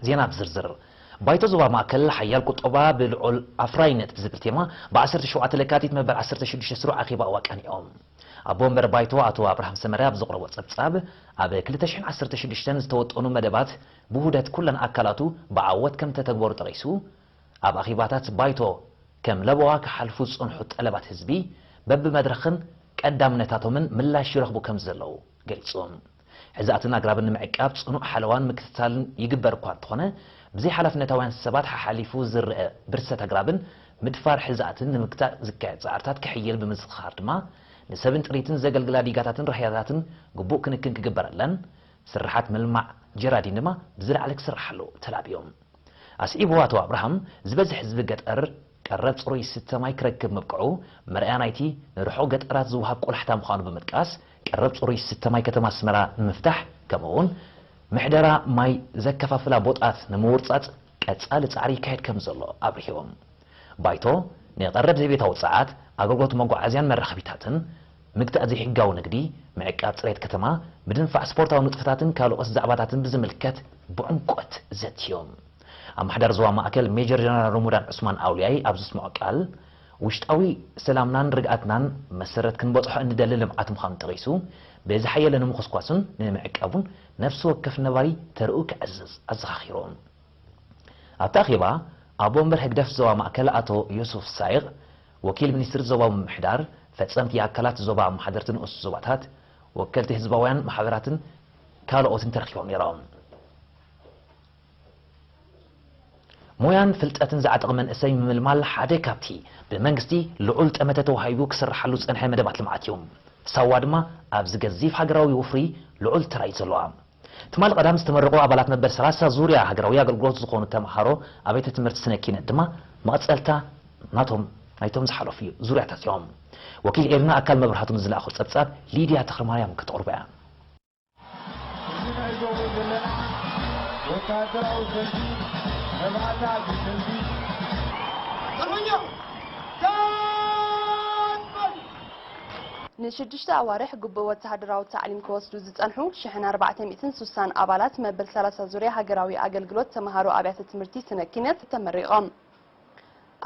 ዜና ብዝርዝር። ባይቶ ዞባ ማእከል ሓያል ቁጠባ ብልዑል ኣፍራይነት ብዝብል ቴማ ብ ዓሰርተ ሸውዓተ ለካቲት መበል ዓሰርተ ሽዱሽተ ስሩዕ ኣኼባ ኣዋቀኒኦም። ኣቦ ወንበር ባይቶ ኣቶ ኣብርሃም ሰመረ ኣብ ዘቕረቦ ጸብጻብ፣ ኣብ ክልተ ሽሕን ዓሰርተ ሽዱሽተን ዝተወጠኑ መደባት ብውህደት ኩለን ኣካላቱ ብዓወት ከም ተተግበሩ ጠቒሱ፣ ኣብ ኣኼባታት ባይቶ ከም ለበዋ ክሓልፉ ዝጸንሑ ጠለባት ህዝቢ በብመድረኽን ቀዳምነታቶምን ምላሽ ይረኽቡ ከም ዘለዉ ገሊጹ። ሕዛእትን ኣግራብን ንምዕቃብ ጽኑዕ ሓለዋን ምክትታልን ይግበር እኳ እንተኾነ፣ ብዘይ ሓላፍነታውያን ሰባት ሓሓሊፉ ዝረአ ብርሰት ኣግራብን ምድፋር ሕዛእትን ንምግታእ ዝካየድ ጻዕርታት ክሕይል ብምዝኽኻር ድማ፣ ንሰብን ጥሪትን ዘገልግላ ዲጋታትን ራህያታትን ግቡእ ክንክን ክግበረለን፣ ስርሓት ምልማዕ ጀራዲን ድማ ብዝለዓለ ክስርሓሉ ተላብዮም። ኣስዒቡ ኣቶ ኣብርሃም፣ ዝበዝሕ ህዝቢ ገጠር ቀረብ ጽሩይ ዝስተ ማይ ክረክብ ምብቅዑ መርኣያ ናይቲ ንርሑቕ ገጠራት ዝወሃብ ቆላሕታ ምዃኑ ብምጥቃስ፣ ቀረብ ጽሩይ ዝስተ ማይ ከተማ ኣስመራ ንምፍታሕ፣ ከምኡ'ውን ምሕደራ ማይ ዘከፋፍላ ቦጣት ንምውርጻጽ ቀጻሊ ጻዕሪ ይካየድ ከም ዘሎ ኣብሪሆም። ባይቶ ንቐረብ ዘይቤታዊ ጸዓት፣ ኣገልግሎት መጓዓዝያን መራኸቢታትን፣ ምግታእ ዘይሕጋዊ ንግዲ፣ ምዕቃብ ጽሬት ከተማ፣ ምድንፋዕ ስፖርታዊ ንጥፈታትን ካልኦት ዛዕባታትን ብዝምልከት ብዕምቆት ዘትዮም። ኣመሓዳሪ ዞባ ማእከል ሜጀር ጀነራል ሮሙዳን ዑስማን ኣውልያይ ኣብ ዘስምዖ ቃል፣ ውሽጣዊ ሰላምናን ርግኣትናን መሰረት ክንበጽሖ እንደሊ ልምዓት ምዃኑ ጠቒሱ፣ ብዝሓየለ ንምኹስኳሱን ንምዕቃቡን ነፍሲ ወከፍ ነባሪ ተርኡ ክዕዝዝ ኣዘኻኺሩ። ኣብቲ ኣኼባ፣ ኣቦ ወንበር ህግደፍ ዞባ ማእከል ኣቶ ዮሱፍ ሳይቕ፣ ወኪል ሚኒስትሪ ዞባዊ ምምሕዳር፣ ፈጸምቲ ኣካላት ዞባ ኣመሓደርቲ ንኡስ ዞባታት፣ ወከልቲ ህዝባውያን ማሕበራትን ካልኦትን ተረኺቦም ነይሮም። ሞያን ፍልጠትን ዝዓጠቐ መንእሰይ ምምልማል ሓደ ካብቲ ብመንግስቲ ልዑል ጠመተ ተዋሂቡ ክስርሓሉ ዝጸንሐ መደባት ልምዓት እዩ። ሳዋ ድማ ኣብዚ ገዚፍ ሃገራዊ ወፍሪ ልዑል ተራ እዩ ዘለዋ። ትማሊ ቀዳም ዝተመረቑ ኣባላት መበል ሰላሳ ዙርያ ሃገራዊ ኣገልግሎት ዝኾኑ ተምሃሮ ኣብያተ ትምህርቲ ስነ ኪነት ድማ መቐጸልታ ናቶም ናይቶም ዝሓለፉ ዙርያታት እዮም። ወኪል ኤርና ኣካል መብራህቱ ንዝለኣኾ ጸብጻብ ሊድያ ተኽለማርያም ክትቕርቦ እያ። እዚ ንዕዘቦ ዘለና ወታደራዊ ሰልፊ መብኣታ ሰልፊ ንሽዱሽተ ኣዋርሕ ግቡእ ወተሃደራዊ ታዕሊም ክወስዱ ዝጸንሑ ሽሕን ኣርባዕተ ሚእትን ስሳን ኣባላት መበል ሰላሳ ዙርያ ሃገራዊ ኣገልግሎት ተመሃሮ ኣብያተ ትምህርቲ ስነ ኪነት ተመሪቖም።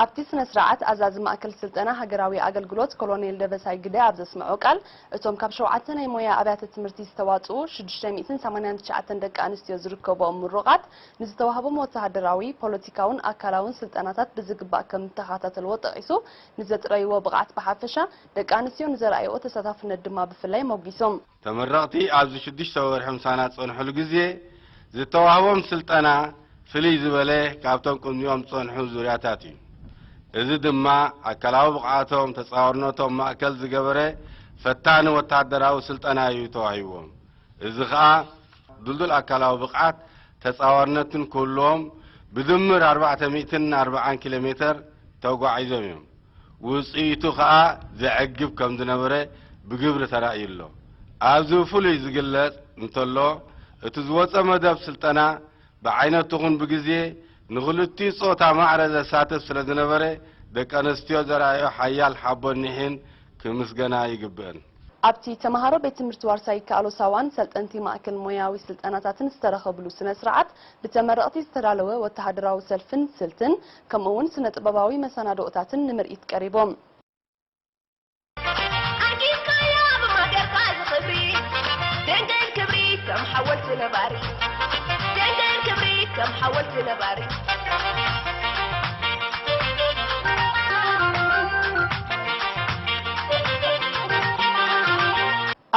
ኣብቲ ስነ ስርዓት ኣዛዚ ማእከል ስልጠና ሃገራዊ ኣገልግሎት ኮሎኔል ደበሳይ ግደ ኣብ ዘስምዖ ቃል፣ እቶም ካብ ሸውዓተ ናይ ሞያ ኣብያተ ትምህርቲ ዝተዋጽኡ ሽዱሽተ ሚእትን ሰማንያን ትሽዓተን ደቂ ኣንስትዮ ዝርከብኦም ምሩቓት፣ ንዝተዋህቦም ወተሃደራዊ፣ ፖለቲካውን ኣካላውን ስልጠናታት ብዝግባእ ከም እተኸታተልዎ ጠቒሱ፣ ንዘጥረይዎ ብቕዓት ብሓፈሻ፣ ደቂ ኣንስትዮ ንዘርኣይኦ ተሳታፍነት ድማ ብፍላይ ሞጒሶም። ተመረቕቲ ኣብዚ ሽዱሽተ ወርሒ ምሳና ዝጸንሑሉ ግዜ ዝተዋህቦም ስልጠና ፍልይ ዝበለ ካብቶም ቅድሚኦም ዝጸንሑ ዙርያታት እዩ። እዚ ድማ ኣካላዊ ብቕዓቶም፣ ተጻዋርነቶም ማእከል ዝገበረ ፈታኒ ወተሃደራዊ ስልጠና እዩ ተዋሂብዎም። እዚ ኸኣ ድልዱል ኣካላዊ ብቕዓት ተጻዋርነትን ክህልዎም ብድምር ኣርባዕተ ሚእትን ኣርባዓን ኪሎ ሜተር ተጓዒዞም እዮም። ውጽኢቱ ኸኣ ዘዕግብ ከም ዝነበረ ብግብሪ ተራእዩ ኣሎ። ኣብዚ ብፍሉይ ዝግለጽ እንተሎ፣ እቲ ዝወጸ መደብ ስልጠና ብዓይነቱ ኹን ብግዜ ንኽልቲኡ ጾታ ማዕረ ዘሳትፍ ስለ ዝነበረ፣ ደቂ ኣንስትዮ ዘርኣዮ ሓያል ሓቦን ኒሕን ክምስገና ይግብአን። ኣብቲ ተመሃሮ ቤት ትምህርቲ ዋርሳይ ይከኣሎ ሳዋን ሰልጠንቲ ማእከል ሞያዊ ስልጠናታትን ዝተረኸብሉ ስነ ስርዓት፣ ብተመረቕቲ ዝተዳለወ ወተሃደራዊ ሰልፍን ስልትን፣ ከምኡ እውን ስነ ጥበባዊ መሰናድኦታትን ንምርኢት ቀሪቦም። ኣኪብካያ ብማደርካ እዚ ክብሪ፣ ደንደን ክብሪ ከም ሓወልቲ ነባሪ፣ ደንደን ክብሪ ከም ሓወልቲ ነባሪ።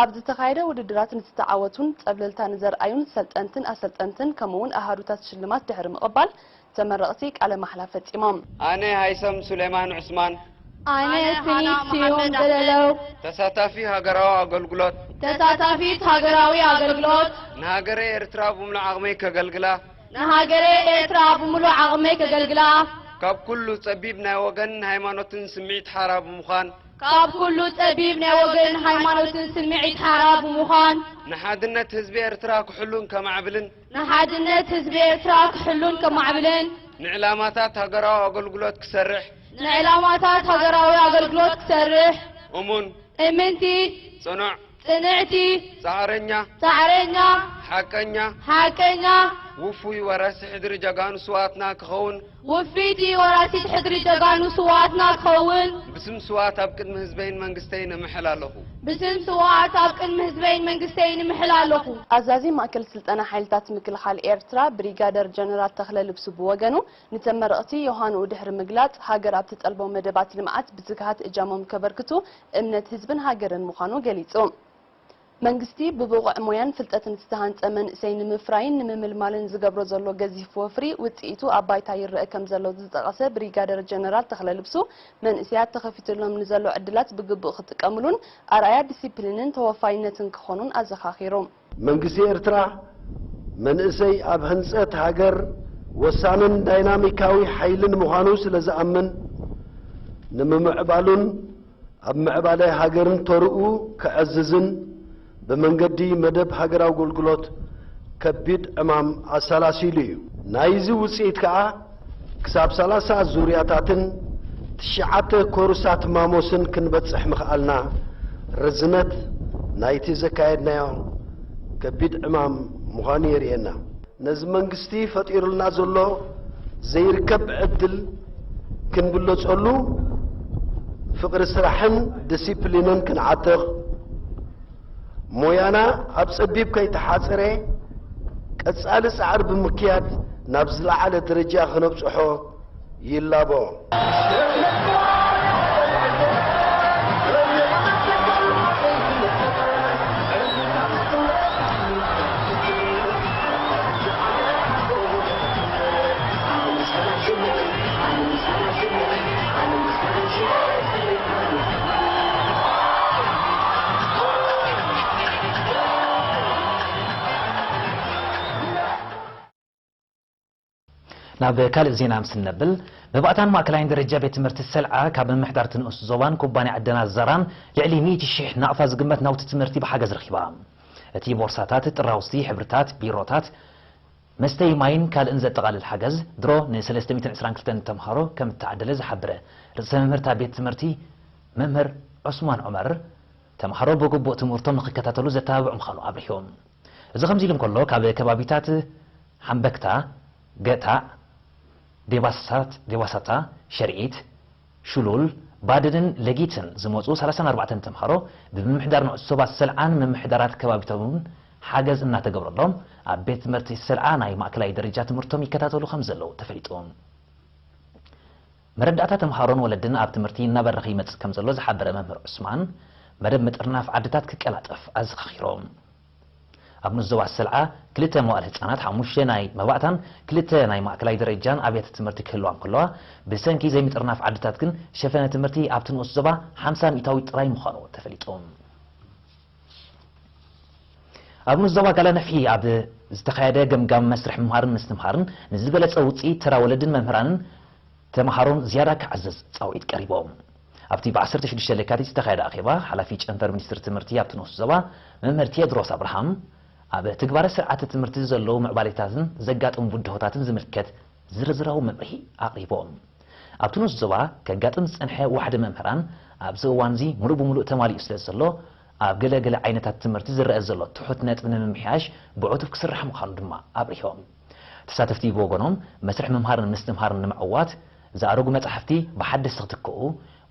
ኣብ ዝተኻየደ ውድድራት ንዝተዓወቱን ጸብለልታ ንዘርኣዩን ሰልጠንትን ኣሰልጠንትን ከምኡ'ውን ኣሃዱታት ሽልማት ድሕሪ ምቕባል፣ ተመረቕቲ ቃለ ማሕላ ፈጺሞም። ኣነ ሃይሰም ሱሌማን ዑስማን፣ ኣነ ስኒት ስዩም ዘለለው፣ ተሳታፊ ሃገራዊ ኣገልግሎት፣ ተሳታፊት ሃገራዊ ኣገልግሎት፣ ንሃገረ ኤርትራ ብምሉእ ዓቕመይ ከገልግላ፣ ንሃገረ ኤርትራ ብምሉእ ዓቕመይ ከገልግላ፣ ካብ ኩሉ ጸቢብ ናይ ወገንን ሃይማኖትን ስምዒት ሓራ ብምዃን፣ ካብ ኩሉ ጸቢብ ናይ ወገንን ሃይማኖትን ስምዒት ሓራ ብምዃን፣ ንሓድነት ህዝቢ ኤርትራ ክሕሉን ከማዕብልን፣ ንሓድነት ህዝቢ ኤርትራ ክሕሉን ከማዕብልን፣ ንዕላማታት ሃገራዊ ኣገልግሎት ክሰርሕ፣ ንዕላማታት ሃገራዊ ኣገልግሎት ክሰርሕ፣ እሙን፣ እምንቲ፣ ጽኑዕ፣ ጽንዕቲ፣ ጻዕረኛ፣ ጻዕረኛ፣ ሓቀኛ፣ ሓቀኛ፣ ውፉይ ወራሲ ሕድሪ ጀጋኑ ስውኣትና ክኸውን፣ ውፊቲ ወራሲት ሕድሪ ጀጋኑ ስውኣትና ክኸውን፣ ብስም ስውኣት ኣብ ቅድሚ ህዝበይን መንግስተይን እምሕል ኣለኹ። ብስም ስውኣት ኣብ ቅድሚ ህዝበይን መንግስተይን እምሕል ኣለኹ። ኣዛዚ ማእከል ስልጠና ሓይልታት ምክልኻል ኤርትራ ብሪጋደር ጀነራል ተኽለ ልብሱ ብወገኑ፣ ንተመረቕቲ ዮሃንኡ ድሕሪ ምግላጽ፣ ሃገር ኣብ ትጠልቦ መደባት ልምዓት ብትግሃት እጃሞም ከበርክቱ እምነት ህዝብን ሃገርን ምዃኑ ገሊጹ። መንግስቲ ብብቑዕ ሞያን ፍልጠትን ዝተሃንጸ መንእሰይ ንምፍራይን ንምምልማልን ዝገብሮ ዘሎ ገዚፍ ወፍሪ ውጽኢቱ ኣብ ባይታ ይረአ ከም ዘሎ ዝጠቐሰ ብሪጋደር ጀነራል ተኽለ ልብሱ፣ መንእሰያት ተኸፊትሎም ንዘሎ ዕድላት ብግቡእ ክጥቀምሉን ኣርኣያ ዲሲፕሊንን ተወፋይነትን ክኾኑን ኣዘኻኺሩ። መንግስቲ ኤርትራ መንእሰይ ኣብ ህንጸት ሃገር ወሳንን ዳይናሚካዊ ሓይልን ምዃኑ ስለ ዝኣምን፣ ንምምዕባሉን ኣብ ምዕባለ ሃገርን ተርኡ ከዕዝዝን ብመንገዲ መደብ ሃገራዊ ኣገልግሎት ከቢድ ዕማም ኣሰላሲሉ እዩ። ናይዚ ውጽኢት ከኣ ክሳብ ሰላሳ ዙርያታትን ትሽዓተ ኮርሳት ማሞስን ክንበጽሕ ምኽኣልና ርዝነት ናይቲ ዘካየድናዮ ከቢድ ዕማም ምዃኑ የርእየና። ነዚ መንግስቲ ፈጢሩልና ዘሎ ዘይርከብ ዕድል ክንብለጸሉ፣ ፍቕሪ ስራሕን ዲሲፕሊንን ክንዓጥቕ፣ ሞያና ኣብ ጸቢብ ከይተሓጸረ ቀጻሊ ጻዕሪ ብምክያድ ናብ ዝለዓለ ደረጃ ክነብጽሖ ይላቦ። ናብ ካልእ ዜና ምስ እነብል፣ መባእታን ማእከላይን ደረጃ ቤት ትምህርቲ ሰልዓ ካብ ምምሕዳር እቲ ንኡስ ዞባን ኩባንያ ዕደና ዛራን ልዕሊ ሚእቲ ሺሕ ናቕፋ ዝግመት ናውቲ ትምህርቲ ብሓገዝ ረኺባ። እቲ ቦርሳታት፣ ጥራውዝቲ፣ ሕብርታት፣ ቢሮታት፣ መስተዪ ማይን ካልእን ዘጠቓልል ሓገዝ ድሮ ን322 ተምሃሮ ከም እተዓደለ ዝሓበረ ርእሰ መምህር እታ ቤት ትምህርቲ መምህር ዑስማን ዑመር፣ ተምሃሮ ብግቡእ ትምህርቶም ንኽከታተሉ ዘተባብዕ ምዃኑ ኣብሪሁ። እዚ ከምዚ ኢሉ እንከሎ፣ ካብ ከባቢታት ሓምበክታ፣ ገታዕ፣ ዴባሳት-፣ ዴባሳታ፣ ሸርዒት፣ ሽሉል፣ ባድንን ለጊትን ዝመጹ ሰላሳን ኣርባዕተን ተምሃሮ ብምምሕዳር ንዑስ ዞባ ሰልዓን ምምሕዳራት ከባቢታትን ሓገዝ እናተገብረሎም፣ ኣብ ቤት ትምህርቲ ሰልዓ ናይ ማእከላይ ደረጃ ትምህርቶም ይከታተሉ ከም ዘለዉ ተፈሊጡ። መረዳእታ ተምሃሮን ወለድን ኣብ ትምህርቲ እናበረኸ ይመጽእ ከም ዘሎ ዝሓበረ መምህር ዑስማን፣ መደብ ምጥርናፍ ዓድታት ክቀላጠፍ ኣዘኻኺሩ። ኣብ ንኡስ ዞባ ሰልዓ ክልተ መዋእለ ህጻናት፣ ሓሙሽተ ናይ መባእታን ክልተ ናይ ማእከላይ ደረጃን ኣብያተ ትምህርቲ ክህልዋ እንከለዋ፣ ብሰንኪ ዘይምጥርናፍ ዓድታት ግን ሸፈነ ትምህርቲ ኣብቲ ንኡስ ዞባ ሓምሳ ሚእታዊት ጥራይ ምዃኑ ተፈሊጡ። ኣብ ንኡስ ዞባ ጋላነፍሒ ኣብ ዝተኻየደ ገምጋም መስርሕ ምምሃርን ምስትምሃርን ንዝበለጸ ውጽኢት ተራ ወለድን መምህራንን ተምሃሮን ዝያዳ ክዓዝዝ ጻውዒት ቀሪቦም። ኣብቲ ብ16 ለካቲት ዝተኻየደ ኣኼባ፣ ሓላፊ ጨንፈር ሚኒስትሪ ትምህርቲ ኣብቲ ንኡስ ዞባ መምህር ቴድሮስ ኣብርሃም፣ ኣብ ትግባረ ስርዓተ ትምህርቲ ዘለዉ ምዕባሌታትን ዘጋጥሙ ብድሆታትን ዝምልከት ዝርዝራዊ መምርሒ ኣቕሪቦም። ኣብቲ ንኡስ ዞባ ከጋጥም ዝጸንሐ ዋሕዲ መምህራን ኣብዚ እዋንዚ ምሉእ ብምሉእ ተማሊኡ ስለ ዘሎ፣ ኣብ ገለ ገለ ዓይነታት ትምህርቲ ዝረአ ዘሎ ትሑት ነጥቢ ንምምሕያሽ ብዕቱብ ክስራሕ ምዃኑ ድማ ኣብሪሆም። ተሳተፍቲ ብወገኖም፣ መስርሕ ምምሃርን ምስትምሃርን ንምዕዋት፣ ዝኣረጉ መጻሕፍቲ ብሓደስቲ ክትክኡ፣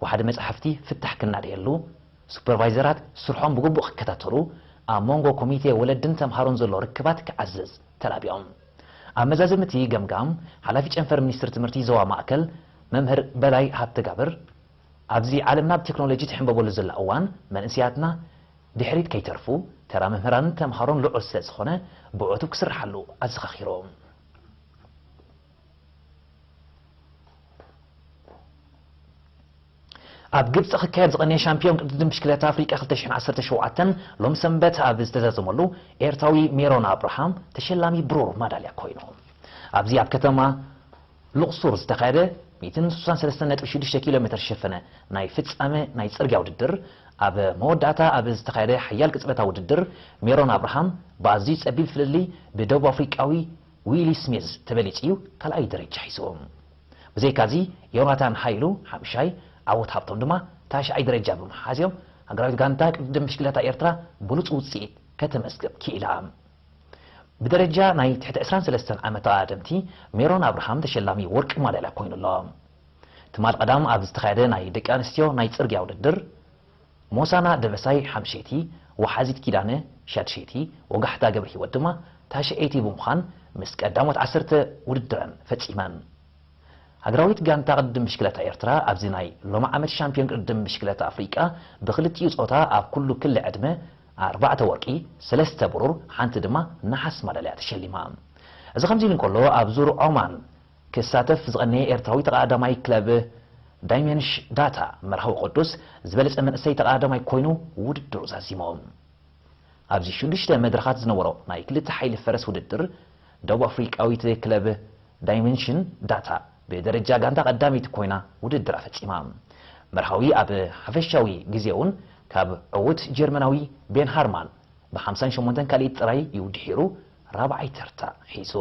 ዋሕዲ መጻሕፍቲ ፍታሕ ክናደየሉ፣ ሱፐርቫይዘራት ስርሖም ብግቡእ ክከታተሉ፣ ኣብ መንጎ ኮሚቴ ወለድን ተምሃሮን ዘሎ ርክባት ክዓዝዝ ተላቢዮም። ኣብ መዛዘሚ እቲ ገምጋም፣ ሓላፊ ጨንፈር ሚኒስትሪ ትምህርቲ ዞባ ማእከል መምህር በላይ ሃብተጋብር፣ ኣብዚ ዓለምና ብቴክኖሎጂ ትሕንበበሉ ዘላ እዋን፣ መንእሰያትና ድሕሪት ከይተርፉ፣ ተራ መምህራንን ተምሃሮን ልዑል ስለ ዝኾነ፣ ብዕቱብ ክስርሓሉ ኣዘኻኺሩ። ኣብ ግብጺ ክካየድ ዝቐነየ ሻምፒዮን ቅድድም ብሽክለታ ኣፍሪቃ ክልተ ሽሕን ዓሰርተ ሸውዓተን ሎም ሰንበት ኣብ ዝተዛዘመሉ፣ ኤርትራዊ ሜሮን ኣብርሃም ተሸላሚ ብሩር ማዳልያ ኮይኑ። ኣብዚ ኣብ ከተማ ሉቕሱር ዝተኻየደ ሚእትን ስሳን ሰለስተን ነጥቢ ሽዱሽተ ኪሎ ሜትር ዝሸፈነ ናይ ፍጻመ ናይ ጽርግያ ውድድር፣ ኣብ መወዳእታ ኣብ ዝተኻየደ ሓያል ቅጽበታዊ ውድድር፣ ሜሮን ኣብርሃም ብኣዝዩ ጸቢብ ፍልልይ ብደቡብ ኣፍሪቃዊ ዊሊ ስሚዝ ተበሊጹ እዩ ካልኣይ ደረጃ ሒዙ። ብዘይካዚ፣ ዮናታን ሃይሉ ሓምሻይ፣ ዓወት ሃብቶም ድማ ታሽዓይ ደረጃ ብምሓዝ እዮም ሃገራዊት ጋንታ ቅድድም ብሽክለታ ኤርትራ ብሉጽ ውጽኢት ከተመዝግብ ክኢላ። ብደረጃ ናይ ትሕቲ ዕስራን ሰለስተን ዓመት ኣቐዳደምቲ ሜሮን ኣብርሃም ተሸላሚ ወርቂ ማዳልያ ኮይኑ ኣሎ። ትማል ቀዳም ኣብ ዝተኻየደ ናይ ደቂ ኣንስትዮ ናይ ጽርግያ ውድድር ሞሳና ደበሳይ ሓምሸይቲ፣ ወሓዚት ኪዳነ ሻድሸይቲ፣ ወጋሕታ ገብረ ህይወት ድማ ታሽዐይቲ ብምዃን ምስ ቀዳሞት ዓሰርተ ውድድረን ፈጺመን። ሃገራዊት ጋንታ ቅድድም ብሽክለታ ኤርትራ ኣብዚ ናይ ሎሚ ዓመት ሻምፒዮን ቅድድም ብሽክለታ ኣፍሪቃ ብክልቲኡ ጾታ ኣብ ኩሉ ክሊ ዕድመ ኣርባዕተ ወርቂ፣ ሰለስተ ብሩር፣ ሓንቲ ድማ ነሓስ ማዳልያ ተሸሊማ። እዚ ከምዚ ኢሉ እንከሎ ኣብ ዙር ዖማን ክሳተፍ ዝቐነየ ኤርትራዊ ተቐዳዳማይ ክለብ ዳይሜንሽ ዳታ መርሃዊ ቅዱስ ዝበለጸ መንእሰይ ተቐዳዳማይ ኮይኑ ውድድሩ ዛዚሙ። ኣብዚ ሽዱሽተ መድረኻት ዝነበሮ ናይ ክልተ ሓይሊ ፈረስ ውድድር ደቡብ ኣፍሪቃዊት ክለብ ዳይሜንሽን ዳታ ብደረጃ ጋንታ ቀዳመይቲ ኮይና ውድድራ ፈጺማ። መርሃዊ ኣብ ሓፈሻዊ ግዜ እውን ካብ ዕዉት ጀርመናዊ ቤን ሃርማን ብ ሓምሳን ሸሞንተን ካልኢት ጥራይ እዩ ድሒሩ ራብዓይ ተርታ ሒዙ።